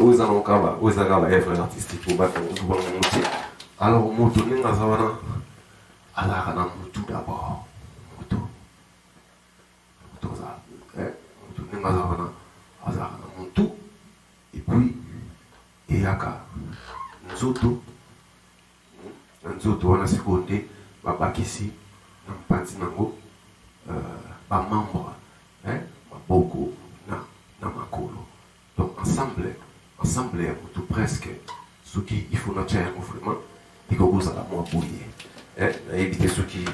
Oyo eza nango kaka, oyo eza kaka ba œuvre artistique oyo batongo bango te. Alors moto ndenge aza wana, azalaka na mutu d'abord. Moto, moto aza, moto ndenge aza wana, azalaka na mutu, et puis eyaka nzoto. Na nzoto wana sikoyo nde babakisi na mpanzi nango ba membre, maboko na makolo. Donc ensemble ya motu presque, soki il faut natia yango vraiment, ekoki kozala mwa boye. Nayebi te soki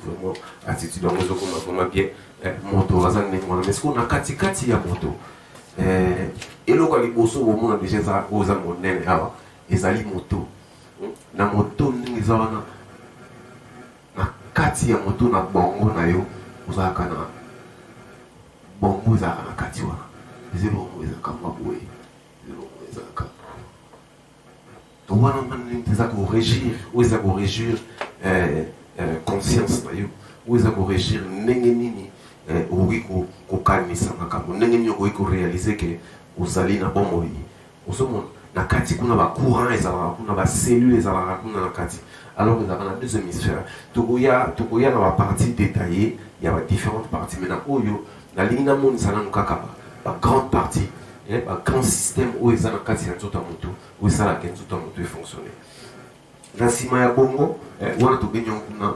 vraiment attitude yango ezokoma vraiment bien. Moto aza ndenge wana, mais sikoyo na katikati ya moto, eloko ya liboso bomona déjà eza oyo eza monene awa, ezali moto. Na moto ndenge eza wana, na kati ya moto, na bongo na yo, ozalaka na bongo, ezalaka na kati wana, eza eloko ezalaka mwa boye, eloko ezalaka to wana ndenge eza korégir, oyo eza korégir conscience na yo, oyo eza korégir ndenge nini okoki kokanisa makambo, ndenge nini okoki koréaliser ke ozali na bomoi. Ozomona na kati kuna bacourant ezalaka kuna, bacellule ezalaka kuna na kati. Alors ezalaka na deux hémisphères. Tokoya na bapartie détaillée ya badifférentes parties, mais na oyo nalingi namonisa nanu kaka bagrande partie, bagrand système oyo eza na kati ya nzoto ya motu, oyo esalaka nzoto ya motu efonctionne. Na nsima ya bongo wana, tobengi yango kuna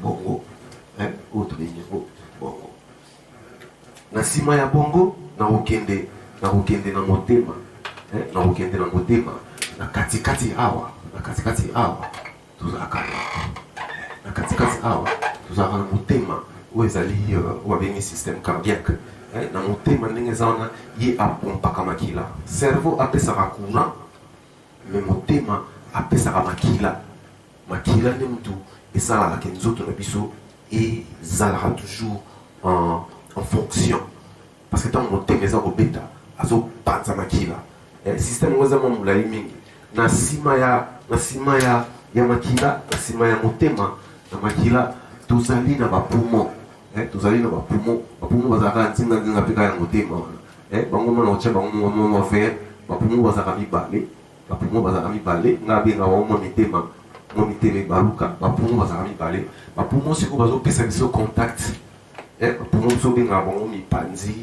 bongo, oyo tobengi yango bongo. Na nsima ya bongo, nakokende na motema, nakokende na motema. Na katikati awa, na katikati awa tozalaka, na katikati awa tozalaka na motema, oyo ezali oyo babengi système cardiaque. Na motema ndenge eza wana, ye apompaka makila. Cerveau apesaka courant, mais motema apesaka makila. Makila nde mutu esalaka ke nzoto na biso ezalaka toujours en fonction, parce que ntango motema eza kobeta, azopanza makila. Système yango eza mwa molai mingi. Na nsima ya makila, na nsima ya motema na makila, tozali na bapoumon. Tozali na bapoumon. Bapoumon bazalaka nzinganzinga mpe kaka ya motema wana. Bango mana otya bango mwa vert. Bapoumon bazalaka mibale, bapoumon bazalaka mibale. Nga abenga bango mwa mitema, mwa mitema ebaluka. Bapoumon bazalaka mibale. Bapoumon sikoyo bazopesa biso contact. Bapoumon biso obengaka bango mipanzi,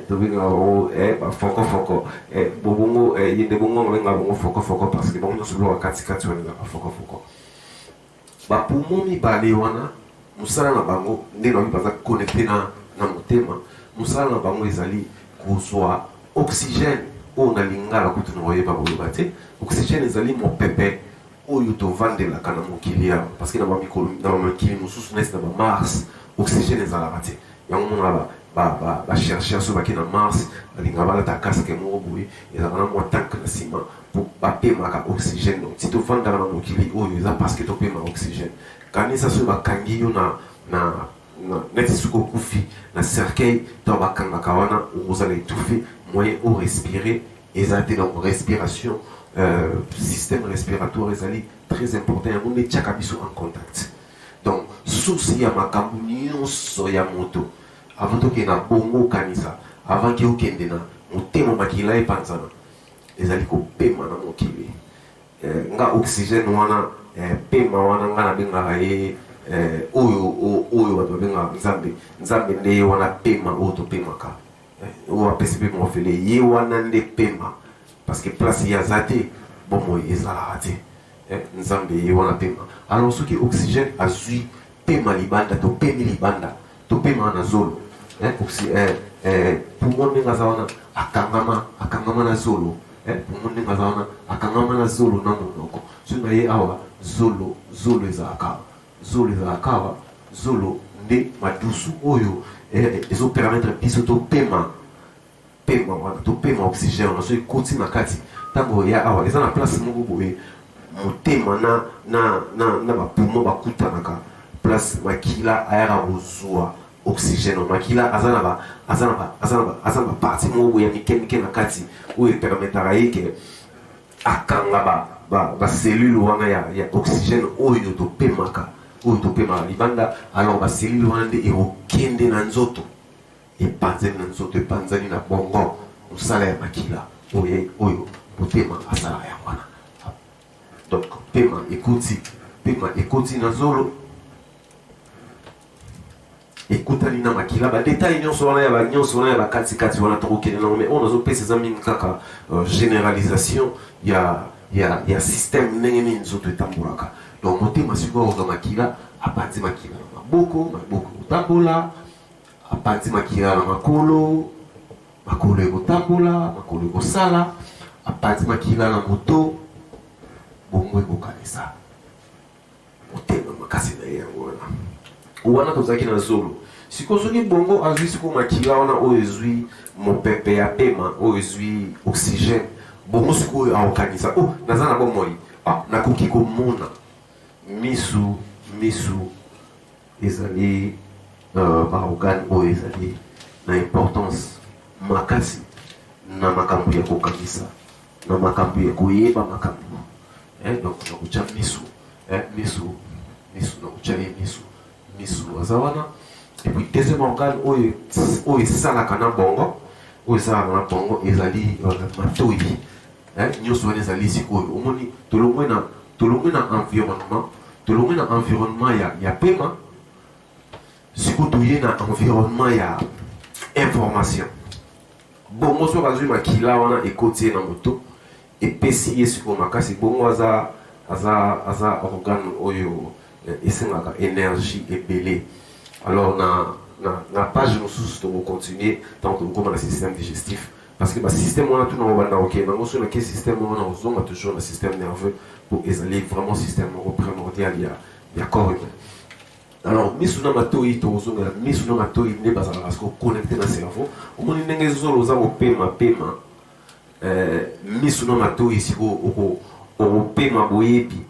tobengaka bango bafokofoko. Bobongo ye nde bongo babengaka bango fokofoko, parce que bango nyonso biloko katikati wana ezalaka fokofoko. Bapoumon mibale wana, mosala na bango nde nabi baza connecté na motema. Mosala na bango ezali kozwa oxygène, oyo na lingala kutu na oyeba koloba te. Oxygène ezali mopepe oyo tovandelaka na mokili awa, parce que na bamikili mosusu neti na bamars, oxygène ezalaka te. Yango mona bachercheur so bake na Mars, balingaka balata casque moko boye ezalaka na mwa tank na nsima po bapemaka oxygène. Donc ti tovandaka na mokili oyo, eza parce que topemaka oxygène. Kanisa soki bakangi yo na neti soki okufi na cercueil, ntango bakangaka wana, okozala étouffé, moyen orespirer eza te. Donc respiration, système respiratoire ezali très important. Yango nde etiaka biso en contact. Donc source ya makambo nyonso ya moto, avant tokende na bongo, okanisa, avant ke okende na motema, makila epanzana, ezali kopema na mokili. Nga oxygène wana, pema wana, nga nabengaka ye oyo bato babengaka Nzambe. Nzambe nde ye wana, pema oyo topemaka, oyo apesi mpe mofele, ye wana nde pema, parce que place ye aza te, bomoi ezalaka te. Nzambe ye wana pema. Alors soki oxygène azwi pema libanda, topemi libanda, topemaka na zolo. Poumon ndenge aza wana, akangama na zolo. Poumon ndenge aza wana, akangama na zolo na monoko. Soki na ye awa, zolo, zolo ezalaka awa, zolo ezalaka awa. Zolo nde madusu oyo ezopermettre biso topema. Pema wana, topema oxygène wana, soki ekoti na kati, ntango oya awa, eza na place moko boye motema na bapoumon bakutanaka, place makila ayaka kozwa oxygène. Makila aza na ba aza na ba aza na ba aza na bapartie moko boye ya mike mike na kati oyo epermetaka ye ke akanga bacellule wana ya oxygène oyo topemaka, oyo topemaka libanda. Alors bacellule wana nde ekokende na nzoto, epanzani na nzoto, epanzani na bongo. Mosala ya makila. Oyo oyo motema asalaka yango wana. Donc pema ekoti, pema ekoti na zolo, ekutani na makila. Badetail nyonso wana ya banyonso wana ya bakatikati wana, tokokende nango, mais oyo nazopesa eza mingi kaka généralisation ya système, ndenge nini nzoto etambolaka. Donc motema sikoyo akozwa makila, apanzi makila na maboko, maboko ekotambola, apanzi makila na makolo, makolo ekotambola, makolo ekosala, apanzi makila na moto, bongo ekokanisa. Motema makasi na ye yango wana. Wana tozalaki na zolo. Sikoyo soki bongo azwi sikoyo makila wana oyo ezwi mopepe ya pema, oyo ezwi oxygène, bongo sikoyo akokanisa: "Oh, naza na bomoi, ah, nakoki komona." Misu, misu ezali baorgane oyo ezali na importance makasi na makambo ya kokanisa, na makambo ya koyeba makambo. Donc nakotya misu, misu, misu, nakotya ye misu. Misu aza wana. Et puis deuxième organe oyo esalaka na bongo, oyo esalaka na bongo ezali matoi. Nyonso wana ezali sikoyo, omoni, tolongwe na environnement, tolongwe na environnement ya pema, sikoyo toye na environnement ya information. Bongo soki azwi makila wana, ekoti ye na moto, epesi ye sikoyo makasi. Bongo aza organe oyo esengaka énergie ebele. Alors na page mosusu tokocontinue ntango tokokóma na système digestif, parce que basystème wana tuna kobanda kokende yango. Soki nake système wana, ozonga toujours na système nerveux, po ezali vraiment système moko primordial ya corps humain. Alors misu na matoi, tokozongela misu na matoi nde bazalaka siko connecté na cerveau. Omoni ndenge zolo oza kopema pema, misu na matoi sikoyo okopema boyebi,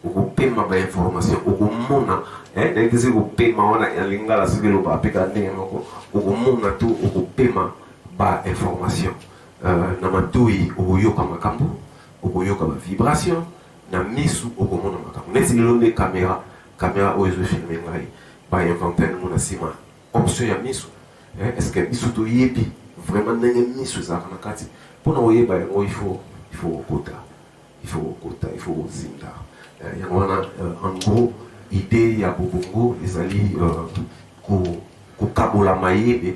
okopema bainformation, okomona. Nayebi te soki kopema wana ya lingala soki eloba apeka ndenge moko. Okomona to okopema bainformation na matoi, okoyoka makambo, okoyoka bavibration. Na misu okomona makambo neti lelo nde caméra oyo ezofilme ngai, bainvente yango na nsima option ya misu. Est ce que biso toyebi vraiment ndenge misu ezalaka na kati? Mpona koyeba yango, il faut kokota, il faut kokota, il faut kozinda. Yango wana, en gros, idée ya bobongo ezali kokabola mayele,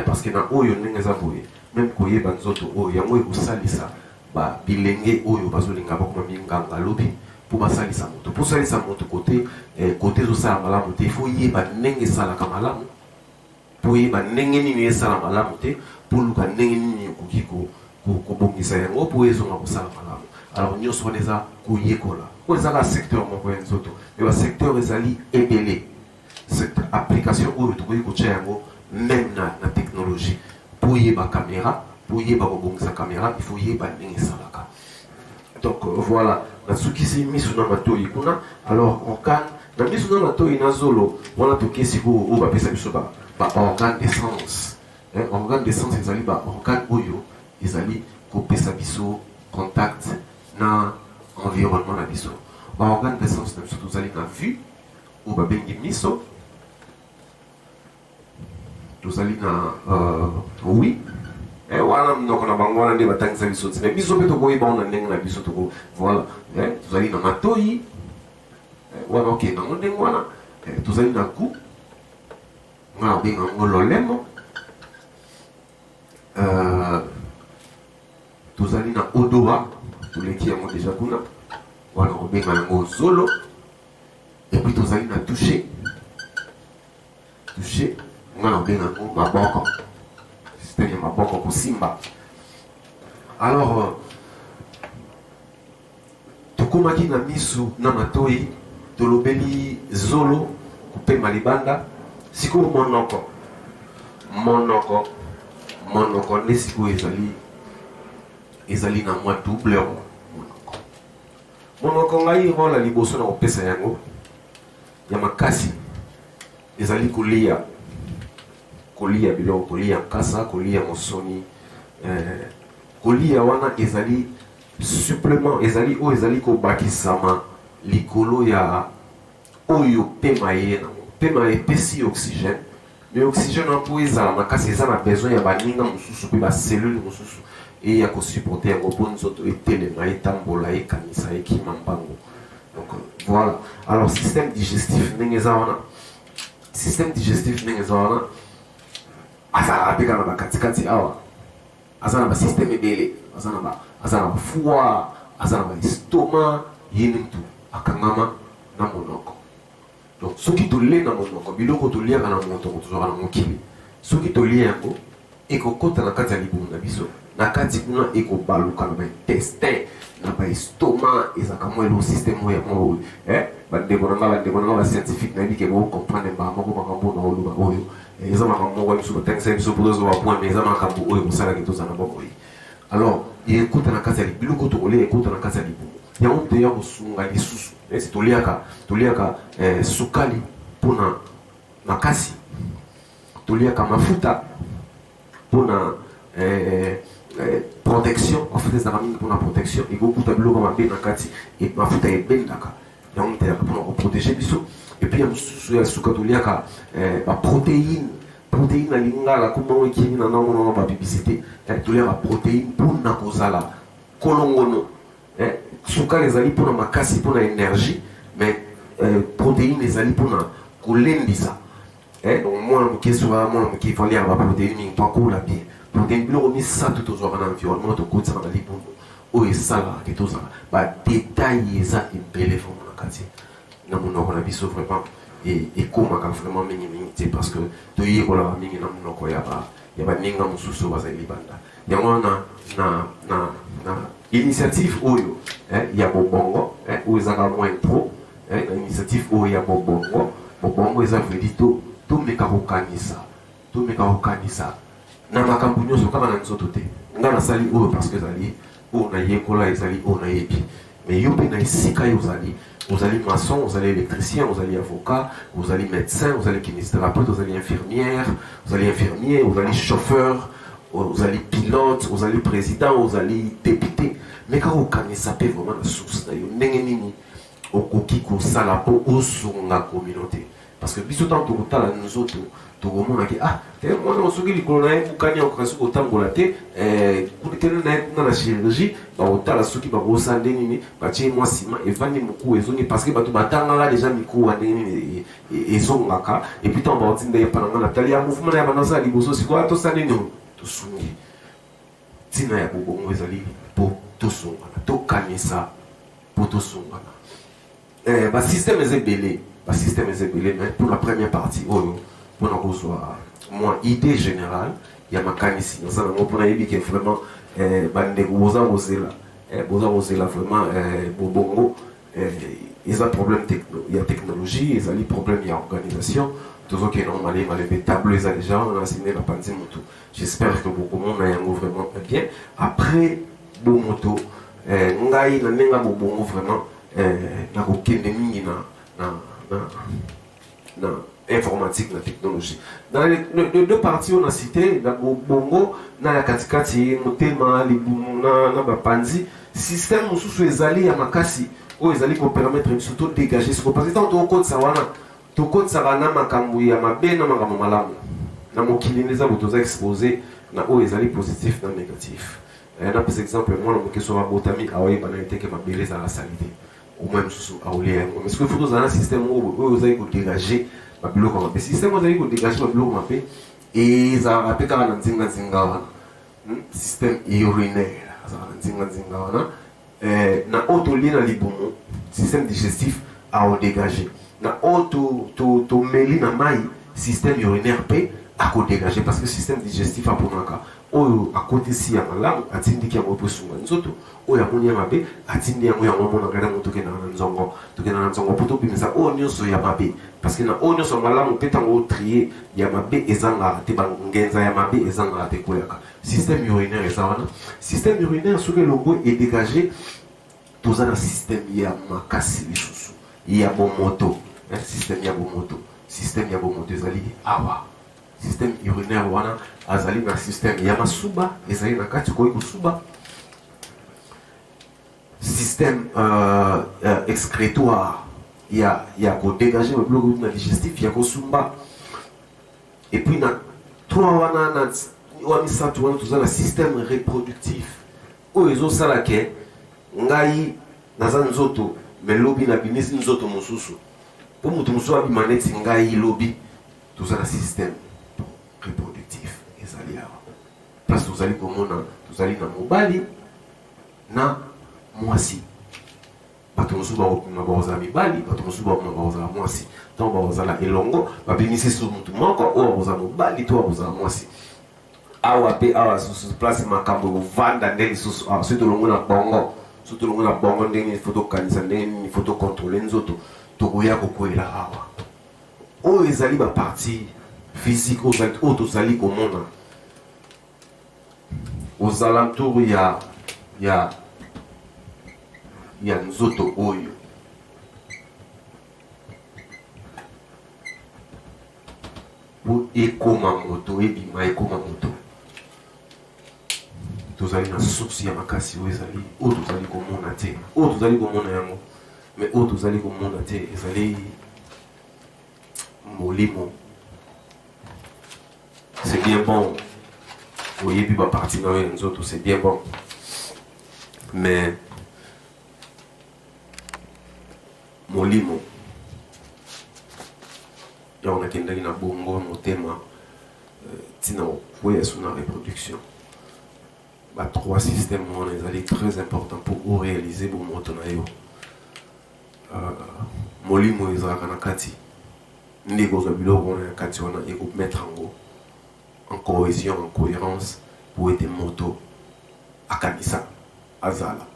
parce que na oyo ndenge eza boye, même koyeba nzoto oyo, yango ekosalisa bilenge oyo bazolinga bakoma minganga lobi, mpo basalisa moto. Mpo osalisa moto kote ezosala malamu te, il faut yeba ndenge esalaka malamu, mpo oyeba ndenge nini esala malamu te, mpo luka ndenge nini okoki kobongisa yango mpo ezonga kosala malamu. Alors nyonso wana eza koyekola. Oyo ezaka secteur moko ya nzoto, mais basecteur ezali ebele. Secteur application oyo tokoki kotia yango même na technologie. Mpo oyeba caméra, mpo oyeba kobongisa caméra, il faut yeba ndenge esalaka. Donc voilà, nasukisi misu na matoi kuna. Alors organe na misu na matoi na zolo wana, toke sikoyo oyo bapesa biso baorgane de sens. Organe de sens ezali baorgane oyo ezali kopesa biso contact na environnement na biso. Baorgane de sens na biso, tozali na vue oyo babengi miso, tozali na oui, wana monoko na bango wana nde batangisa biso ntina, biso mpe tokoyeba wana ndenge na biso toko. Voilà, tozali na matoi wana, okende yango ndenge wana. Tozali na goût, nga nabenga yango lolemo. Tozali na odorat, toleki yango déjà kuna, wana kobenga yango zolo. Et puis tozali na toucher. Toucher, nga nabenga yango maboko, système ya maboko, kosimba. Alors tokomaki na misu na matoi, tolobeli zolo, kopema libanda. Sikoyo monoko, monoko, monoko nde sikoyo ezali na mwa double rôle. Monoko, monoko, ngai rôle ya liboso na kopesa yango ya makasi ezali kolia, kolia biloko, kolia nkasa, kolia mosoni. Kolia wana ezali supplément, ezali oyo ezali kobakisama likolo ya oyo pema ye nango. Pema epesi oxygène, mais oxygène wana, mpo ezala makasi, eza na besoin ya baninga mosusu mpe bacellule mosusu. eya kosupporte yango mpo nzoto etelema, etambola, ekanisa, ekima mbango. Donc voilà. Alors système digestif ndenge eza wana, système digestif ndenge eza wana, azalaka mpe kaka na bakatikati awa. Aza na basystème ebele, aza na bafoie, aza na baestomac. Ye nde mutu akangama na monoko. Donc soki tolie na monoko, biloko toliaka na monoko, tozwaka na mokili, soki tolie yango, ekokɔta na kati ya libumu na biso. Na kati kuna ekobaluka na baintestin, na baestomac. Ezalaka mwa eloko, système oyo ya mwa oyo. Bandeko na nga bascientifique, nayebi ke bocomprendre mbala moko makambo na oloba oyo. Eza makambo moko ya biso batangisa biso mpo tozwa bapoint, mais eza makambo oyo kosalaki tozala na bomoi. Alors ekota na kati ya biloko tokolia, ekota na kati ya libumu. Yango moto eya kosunga lisusu. Neti toliaka sukali mpona makasi, toliaka mafuta mpona protection. Mafuta ezalaka mingi mpona protection, ekokuta biloko mabe na kati, mafuta ebendaka yango, moto eyaka mpona koprotéger biso. Et puis ya mosusu ya suka, toliaka baprotéine. Protéine na lingala kombango ekimi na nango nango bapublicité. Toliaka protéine mpona kozala kolongono. Sukali ezali mpona makasi, mpona énergie, mais protéine ezali mpona kolendisa. Donc mwana moke, soki mwana moke, ifo aliaka baprotéine mingi mpo akola bien. Protéine, biloko misato tozwaka na environnement, tokotisaka na libumu, oyo esalaka ke tozala. Badétail eza ebele vraiment na kati na monoko na biso. Vraiment ekomaka vraiment mingimingi te, parce que toyekolaka mingi na monoko ya baninga mosusu oyo bazali libanda. Yango wana na initiative oyo ya Bobongo, oyo ezaka mwa intro, na initiative oyo ya Bobongo, Bobongo eza vedi to tomeka kokanisa na makambo nyonso, kaka na nzoto te. Nga nasali oyo parce que ezali oyo nayekola, ezali oyo nayebi. Mais yo mpe na esika yo ozali, ozali maçon, ozali électricien, ozali avocat, ozali médecin, ozali kinésithérapeute, ozali infirmière, ozali infirmier, ozali chauffeur, ozali pilote, ozali président, ozali député, mais kaka okanisa mpe vraiment na source na yo, ndenge nini okoki kosala mpo osunga communauté. Parce que biso, ntango tokotala nzoto, tokomonaki: ah te, mwana soki likolo na ye bukani, akoka soki kotambola te, kutene na ye kuna na chirurgie, bakotala soki bakosala nde nini, batie mwa nsima, evandi, mokuwa ezongi. Parce que bato batangaka déjà mikuwa ndenge nini ezongaka. Et puis ntango baotinda ye mpa na nga, natali ya mouvement na ya banda osala liboso, sikoyo tosala nini? Tosungi. Ntina ya Bobongo ezali mpo tosungana, tokanisa mpo tosungana. Basystème eza ebele, basystème eza ebele, mais pour la première partie oyo, mpona kozwa mwa idée générale ya makanisi naza nango, mpona yebi ke vraiment bandeko boza kozela vraiment Bobongo. Eza problème ya technologie, ezali problème ya organisation. Tozokende yango malemi malembe. Tableau eza déjà wana, asinde na panzi motu. J'espère que bokomona yango vraiment bien. Après bomoto, ngai na ndenge ya Bobongo, vraiment nakokende mingi na informatique, na technologie. Dans les deux parties oyo na cité, na Bobongo, na ya katikati, motema, libumu na bapanzi, système mosusu ezali ya makasi oyo ezali kopermettre biso todégage siko, parce que ntango tokokotisa wana, tokotisaka na makambo ya mabe na makambo malamu na mokili. Nde eza bo toza exposé na oyo ezali positif na négatif. Napesa exemple: mwana moke soki abotami, aoyeba na ye teke mabele ezala sali te, omoi mosusu aolia yango. Mais soki faut tozala na système oyo ozali kodégage babiloko mabe, système oyo ozali kodégage babiloko mabe ezalaka mpe kaka na nzinganzinga wana, Système urinaire azalaka na nzinganzinga wana. Na oyo tolie na libumu, système digestif aodégage. Na oyo tomeli na mai, système urinaire mpe akodégage, parce que système digestif aponaka oyo akotisi ya malamu, atindiki yango mpo esunga nzoto. Oyo amoni ya mabe, atindi yango. Yango amonaka yango, tokendaka na nzongo, tokendaka na nzongo mpo tobimisa oyo nyonso ya mabe, parce que na oyo nyonso ya malamu mpe, ntango otrie ya mabe, ezangaka te, bangenza ya mabe ezangaka te koyaka. Système urinaire eza wana. Système urinaire soki elongo edégage, toza na système ya makasi lisusu ya bomoto. Système ya bomoto, système ya bomoto ezali awa. Système urinaire wana azali na système ya masuba, ezali na kati, koyi kosuba. Système excrétoire ya kodégage babiloko na digestif, ya kosumba. Et puis na trois wana na oyo misato wana, toza na système reproductif oyo ezosala ke ngai naza nzoto, mais lobi nabimisi nzoto mosusu mpo moto mosusu abima neti ngai lobi. Toza na système reproductif, ezali awa place tozali komona tozali na mobali na mwasi. Bato mosusu bakobima, bakozala mibali, bato mosusu bakobima, bakozala mwasi. Ntango bakozala elongo, babimisi su motu moko oyo akozala mobali to akozala mwasi. Awa mpe awa susu place makambo ekovanda nde lisusu awa. Soki tolongo na bongo, soki tolongo na bongo, ndenge nini faut tokanisa, ndenge nini faut tocontrôler nzoto, tokoya kokwela awa. Oyo ezali bapartie physique oyo tozali komona aux alentours ya nzoto oyo. Po ekóma moto, ebima, ekóma moto, tozali na source ya makasi oyo ezali oyo tozali komona te. Oyo tozali komona yango, mais oyo tozali komona te ezali molimo. C'est bien bon oyebi bapartie na yo ya nzoto, c'est bien bon, mais molimo yango nakendaki na bongo, motema, ntina kokwea so na reproduction. Ba trois systèmes wana ezali très important pour oréaliser bomoto na yo. Molimo ezalaka na kati nde ekozwa biloko wana ya kati wana, ekomettre yango en cohésion, en cohérence, po ete moto akanisa, azala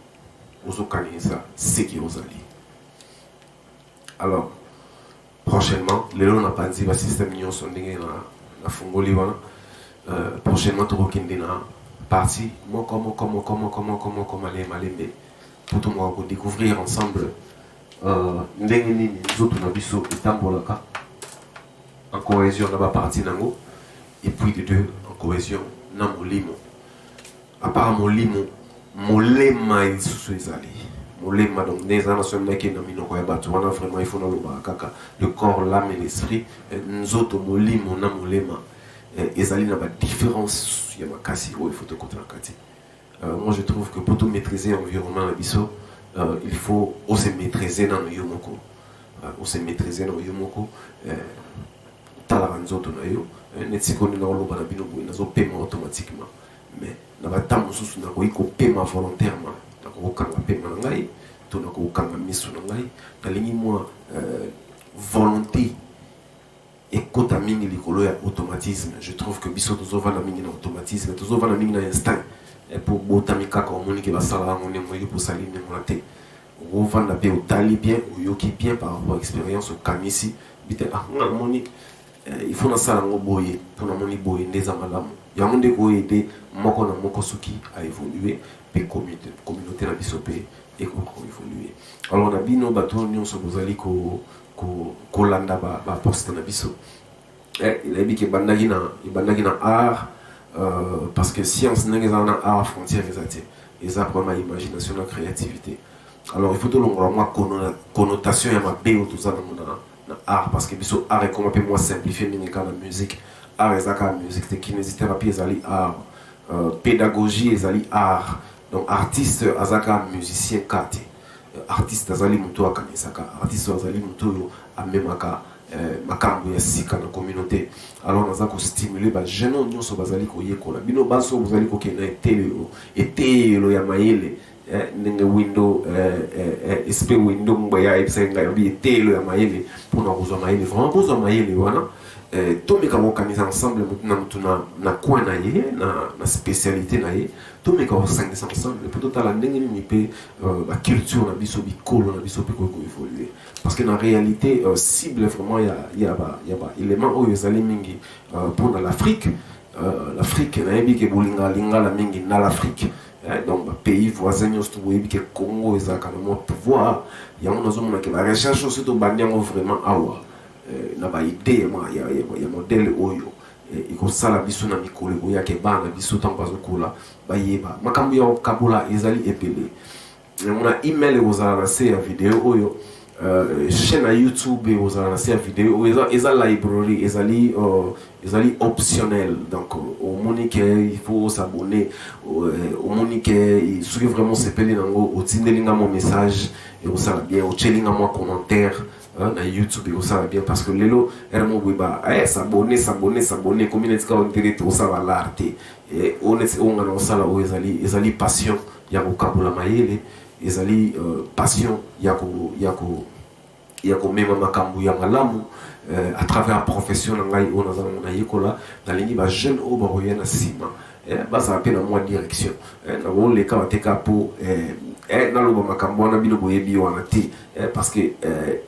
ozokanisa seki ozali. Alors prochainement, lelo napanzi basystème nyonso ndenge nafungoli wana. Prochainement tokokende na partie moko moko moko moko moko moko, malembe malembe, po tomoka kodécouvrir ensemble ndenge nini nzoto na biso etambolaka en cohésion na bapartie nango, et puis de deux, en cohésion na molimo. À part molimo, molema lisusu ezali molema. Donc nde eza na soki nakende na minoko ya bato wana, vraiment il faut nalobaka kaka le corps, l'âme et l'esprit. Nzoto, molimo na molema ezali na badifférence ya makasi oyo il faut tokota na kati. Moi je trouve que pour tout maîtriser environnement na biso, il faut ose maîtriser nano yo moko, ose maîtriser nano yo moko. Otalaka nzoto na yo neti sikoyo nde naoloba na bino boye, nazopema automatiquement, mais na batemps mosusu nakoki kopema volontairement, nakokokanga pema na ngai to nakokokanga miso na ngai. Nalingi mwa volonté ekota mingi likolo ya automatisme. Je trouve que biso tozovanda mingi na automatisme, tozovanda mingi na instinct. Po botami kaka, omoni ke basala yango ndenge oyoki, posali ndenge wana te. Okovanda mpe otali bien, oyoki bien par rapport à expérience, okanisi bite: ah, nga namoni il faut nasala yango boye, mpo namoni boye nde eza malamu. Yango nde koaider moko na moko soki aévolue, mpe communauté na biso mpe ekoka koévolue. Alors na bino bato nyonso bozali kolanda baposte na biso, nayebi ke ebandaki na art, parce que science ndenge eza na art, frontière eza te, eza vraiment imagination na créativité. Alors il faut tolongola mwa connotation ya mabe oyo toza nango na art, parce que biso art ekoma mpe mwa simplifie mingi kaka na musique. Art eza kaka musique te. Kinésithérapie ezali art, pédagogie ezali art. Donc artiste aza kaka musicien ka te. Artiste azali moto oyo akanisaka, artiste azali moto oyo amemaka makambo ya sika na communauté. Alors naza kostimuler bajeune oyo nyonso bazali koyekola, bino baso bozali kokende na eteyelo ya mayele, ndenge window sp window ngboya ayebisaki ngai, obi eteyelo ya mayele mpona kozwa mayele. Vraiment kozwa mayele wana, tomeka kokanisa ensemble, motu na motu na coin na ye, na spécialité na ye. Tomeka kosangisa ensemble mpo totala ndenge nini mpe baculture na biso, bikolo na biso mpe koki koévolue, parce que na réalité cible vraiment ya ba élément oyo ezali mingi mpona l'Afrique. L'Afrique, nayebi ke bolingaka lingala mingi na l'Afrique. Donc bapays voisin nyonso to boyebi ke Congo ezalaka na mwa pouvoir. Yango nazomona ke barecherche oyo tobandi yango vraiment awa na baidée ya modèle oyo ekosala biso na mikolo ekoyaka, bana biso ntango bazokola bayeba makambo ya kokabola ezali ebele. Yango na email ekozala na se ya video oyo. Chaîne ya YouTube ekozala na se ya video oyo. Eza library, ezali optionnel. Donc omoni ke il faut s'abonner, omoni ke soki vraiment osepeli nango, otindeli nga mwa message, ekosala bien. Otieli nga mwa commentaire na YouTube, ekosala bien, parce que lelo ere mo boye ba s'abonner, s'abonner, s'abonner ekomi neti kaka ondire tokosala l'art te. Oyo neti oyo nga na kosala oyo ezali passion ya kokabola mayele, ezali passion ya komema makambo ya malamu à travers profession na ngai oyo naza nango, nayekola. Nalingi bajeune oyo bakoya na nsima bazala mpe na mwa direction. Nakoleka bateka mpo naloba makambo wana, bino boyebi wana te, parce que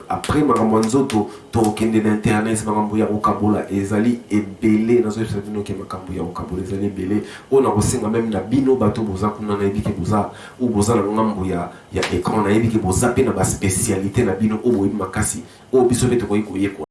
après makambo ya nzoto, tokokende na internet. Makambo ya kokabola ezali ebele. Nazoyebisa bino ke makambo ya kokabola ezali ebele. Oyo nakosenga même na bino bato boza kuna, nayebi ke boza, oyo boza na ngambo ya écran, nayebi ke boza mpe na baspécialité na bino oyo boyebi makasi, oyo biso mpe tokoki koyekola.